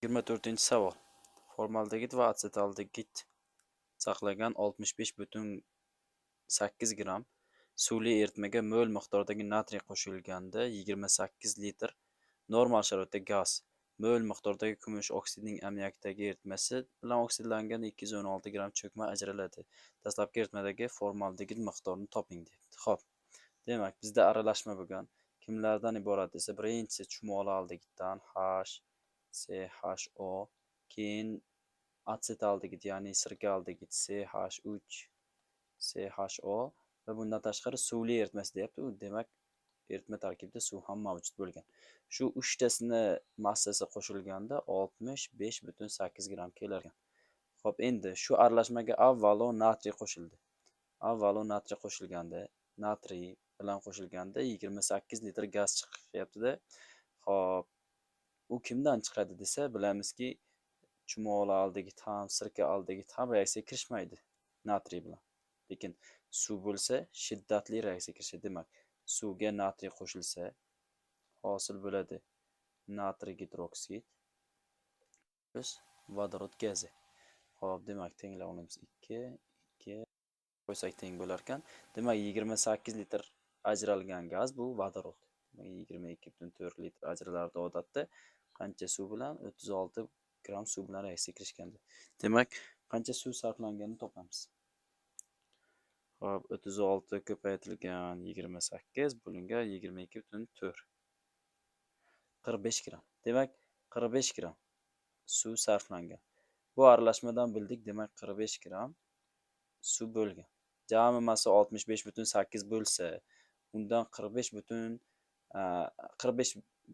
24-savol. Formaldegid va atsetaldegid saqlagan 65,8 gramm suvli eritmaga mol miqdordagi natriy qo'shilganda 28 litr normal sharoitda gaz mol miqdordagi kumush oksidining ammiakdagi eritmasi bilan oksidlangan 216 gramm cho'kma ajraladi. Dastlabki eritmadagi formaldegid miqdorini toping deyapti. Xo'p, demak, bizda aralashma bo'lgan. Kimlardan iborat desa, birinchisi chumoli aldegiddan HCHO, keyin atsetaldegid, ya'ni sirka aldegid CH3 CHO va bundan tashqari suvli eritmasi deyapti. U demak, eritma tarkibida suv ham mavjud bo'lgan. Shu uchtasini massasi qo'shilganda 65,8 gramm kelar ekan. Xo'p, endi shu aralashmaga avvalo natriy qo'shildi. Avvalo natriy qo'shilganda, natriy bilan qo'shilganda 28 litr gaz chiqyapti-da. Xo'p, u kimdan chiqadi desa, bilamizki, chumoli aldegid ham, sirka aldegid ham reaksiyaga kirishmaydi natriy bilan. Lekin suv bo'lsa, shiddatli reaksiyaga kirishadi. Demak, suvga natriy qo'shilsa, hosil bo'ladi natriy gidroksid plus vodorod gazi. Xo'p, demak, tenglab olamiz 2, 2 qo'ysak teng bo'lar ekan. Demak, 28 litr ajralgan gaz bu vodorod. Demak, 22,4 litr ajralardi odatda. Qancha suv bilan? 36 gramm suv bilan reaksiyaga kirishganda. Demak, qancha suv sarflanganini topamiz. Xo'p, 36 ko'paytirilgan 28 bo'lingan 22,4. 45 gramm. Demak, 45 gramm suv sarflangan. Bu aralashmadan bildik, demak, 45 gramm suv bo'lgan. Jami massa 65,8 bo'lsa, undan 45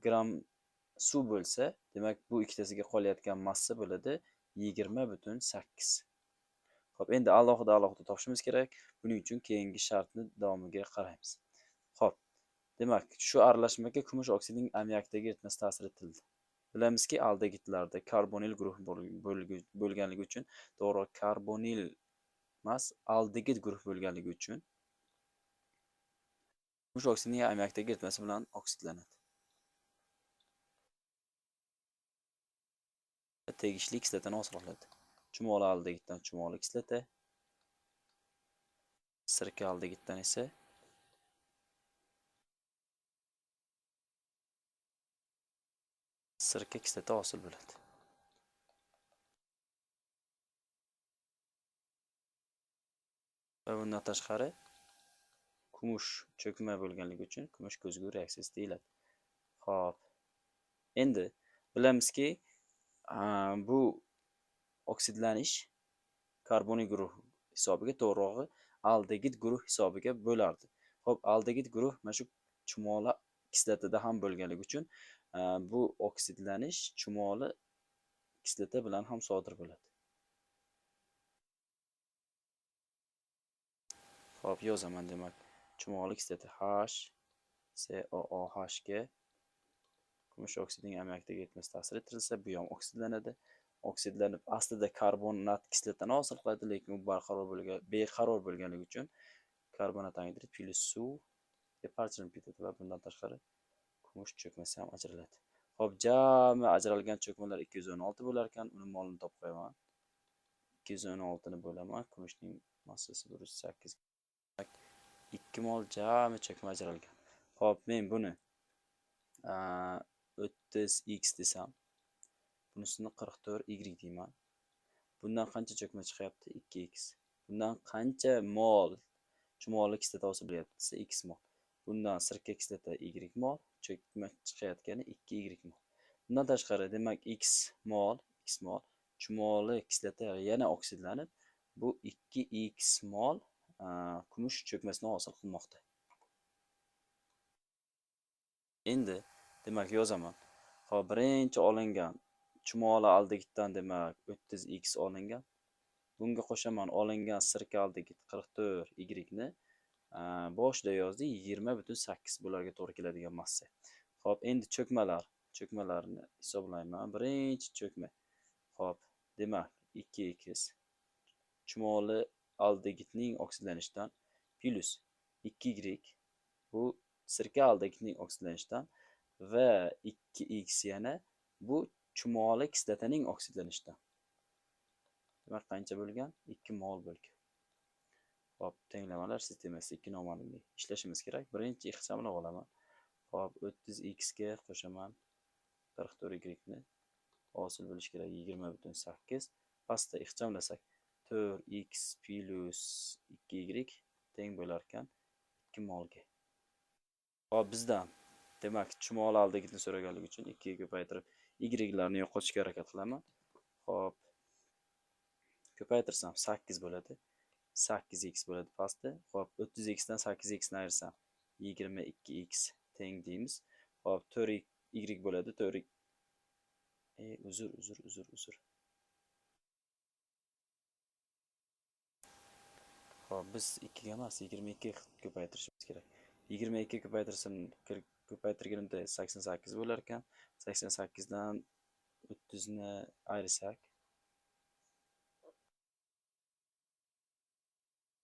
gramm suv bo'lsa, demak, bu ikkitasiga qolayotgan massa bo'ladi 20,8. Xo'p, endi alohida alohida topishimiz kerak. Buning uchun keyingi shartni davomiga qaraymiz. Xo'p, demak, shu aralashmaga kumush oksidining ammiakdagi eritmasi ta'sir etildi. Bilamizki, aldegidlarda karbonil guruhi bo'lganligi uchun, to'g'ri, karbonil emas, aldegid guruhi bo'lganligi uchun kumush oksidining ammiakdagi eritmasi bilan oksidlanadi. Tegishli kislotani hosil qiladi. Chumoli aldegiddan chumoli kislota, sirka aldegiddan esa sirka kislota hosil bo'ladi. Va bundan tashqari kumush cho'kma bo'lganligi uchun kumush ko'zgu reaksiyasi deyiladi. Xo'p, endi bilamizki, bu oksidlanish karbonil guruh hisobiga, to'g'rirog'i aldegid guruh hisobiga bo'lardi. Xo'p, aldegid guruh mana shu chumoli kislotada ham bo'lganligi uchun bu oksidlanish chumoli kislota bilan ham sodir bo'ladi. Xo'p, yozaman, demak, chumoli kislota H C O O H ga kumush oksidining ammiakdagi eritmasi ta'sir ettirilsa, bu ham oksidlanadi. Oksidlanib aslida karbonat kislotani hosil qiladi, lekin u beqaror bo'lganligi uchun karbonat angidrid plyus suv deb parchalanib ketadi va bundan tashqari kumush cho'kmasi ham ajraladi. Xo'p, jami ajralgan cho'kmalar 216 bo'lar ekan, uni molini topib qo'yaman. 216 ni bo'laman, kumushning massasi 108. 2 mol jami cho'kma ajralgan. Xo'p, men buni 30x desam, bunisini 44y deyman. Bundan qancha cho'kma chiqyapti? 2x. Bundan qancha mol chumoli kislota hosil bo'lyapti desa, x mol. Bundan sirka kislota y mol, cho'kma chiqayotgani 2y mol. Bundan tashqari, demak, x mol, x mol chumoli kislota yana oksidlanib, bu 2x mol kumush cho'kmasini hosil qilmoqda. Endi, demak, yozaman. Xo'p, birinchi olingan chumoli aldegiddan, demak, 30x olingan. Bunga qo'shaman olingan sirka aldegid 44y ni, boshida yozdik 20,8 bularga to'g'ri keladigan massa. Xo'p, endi cho'kmalarni hisoblayman. Birinchi cho'kma. Xo'p, demak, 2x chumoli aldegidning oksidlanishidan plus 2y bu sirka aldegidning oksidlanishidan va 2x yana bu Chumoli kislotaning oksidlanishidan. Demak, qancha bo'lgan? 2 mol bo'lgan. Xo'p, tenglamalar sistemasi 2 noma'lumli. Ishlashimiz kerak. Birinchi ixchamlab olaman. Xo'p, 30x ga qo'shaman 44y ni. Hosil bo'lishi kerak 20,8. Pastda ixchamlasak 4x plus 2y teng bo'lar ekan 2 molga. Xo'p, bizdan demak chumoli aldehidni so'raganligi uchun 2 ga ko'paytirib y-larni yo'qotishga harakat qilaman. Xo'p, ko'paytirsam 8 bo'ladi. 8x bo'ladi pastda. Xo'p, 30x dan 8x ni ayirsam 22x teng deymiz. Xo'p, 4y bo'ladi. 4 uzr, uzr, uzr, uzr. Xo'p, biz 2 ga emas, 22 ko'paytirishimiz kerak. 22 ko'paytirsam, ko'paytirganimda 88 bo'lar ekan. 88 dan 30 ni ayirsak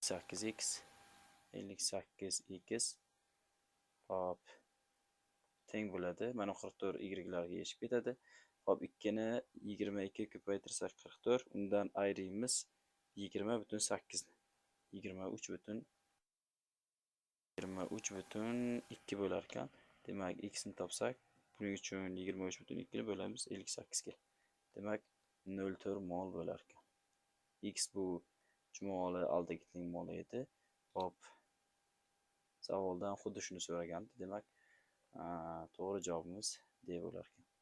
8x 58x xo'p teng bo'ladi. Mana 44 y-larga yechib ketadi. Xo'p, 2 ni 22 ko'paytirsak 44, undan ayiramiz 20,8 ni. 23,2 bo'lar ekan. Demak, x ni topsak, buning uchun 23,2 ni bo'lamiz 58 ga. Demak, 0,4 mol bo'lar ekan. X bu chumoli aldehidning moli edi. Xo'p, savoldan xuddi shuni so'ragandi. Demak, to'g'ri javobimiz D bo'lar ekan.